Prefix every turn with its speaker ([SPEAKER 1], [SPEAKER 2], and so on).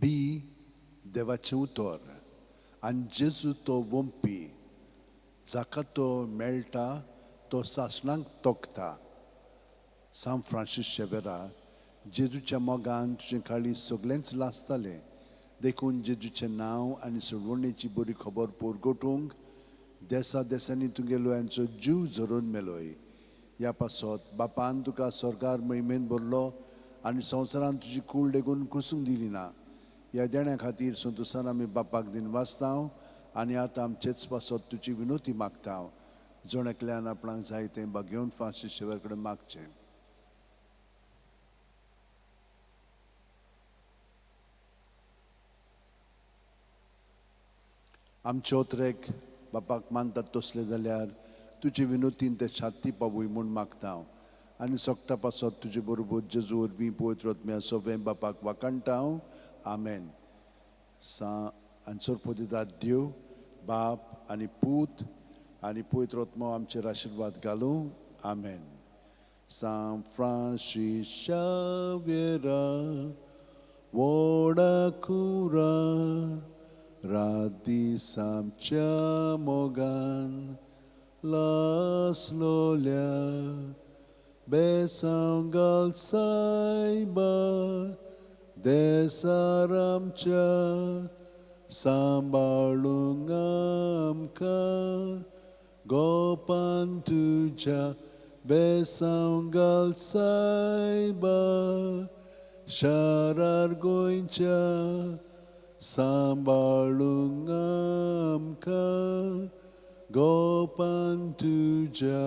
[SPEAKER 1] बी देवाचें उतर आनी जेजू तो वोंपपी. जाका तो मेळटा तो सासणाक तगता. सां फ्रांसीस शेवेरा, जेजूच्या मोगान तुजें काळीज सगलेंच लासतालें. देखून जेजूचें नांव आनी सोडवणेची बरी खबर परगटूंक देसा देसांनी तुगेलोयांचो जीव झरोवन मेलोय. ह्या पासत बापान तुका स्वर्गार महिमेन भरलो आनी संवसारान तुजी कूड लेगून कुसूंक दिली ना. ह्या देण्या खातीर संतोसान आमी बापाक दिनवासतांव आनी आतां आमचेच पासत तुजी विनोती मागता. जण एकल्यान आपणाक जाय तें भागेवन फ्रांसीस शेवर कडेन मागचें. आमचे ओतरेक बापाक मानतात तसले जाल्यार तुजे विनोतीन ते छाती पावूय म्हूण मागता आनी सोगटा पासत तुजे बरोबर जेजू वरवीं पवित्र आत्म्या सगळें बापाक वाखाणटा हांव. आमेन. सा आनी सोरपोदिदाद देव बाप आनी पूत आनी पवित्र आत्मो आमचेर आशिर्वाद घालूं. आमेन. सां फ्रांसीस शाव्येरा व्हडा कुरा रात दीस आमच्या मोगान लासलोल्या बेसांव घाल सायबा देसार आमच्या सांबाळूंक आमकां गोपान तुज्या बेसांव घाल सायबा शारार गोंयच्या सांबाळूंक आमकां गोपान तुज्या.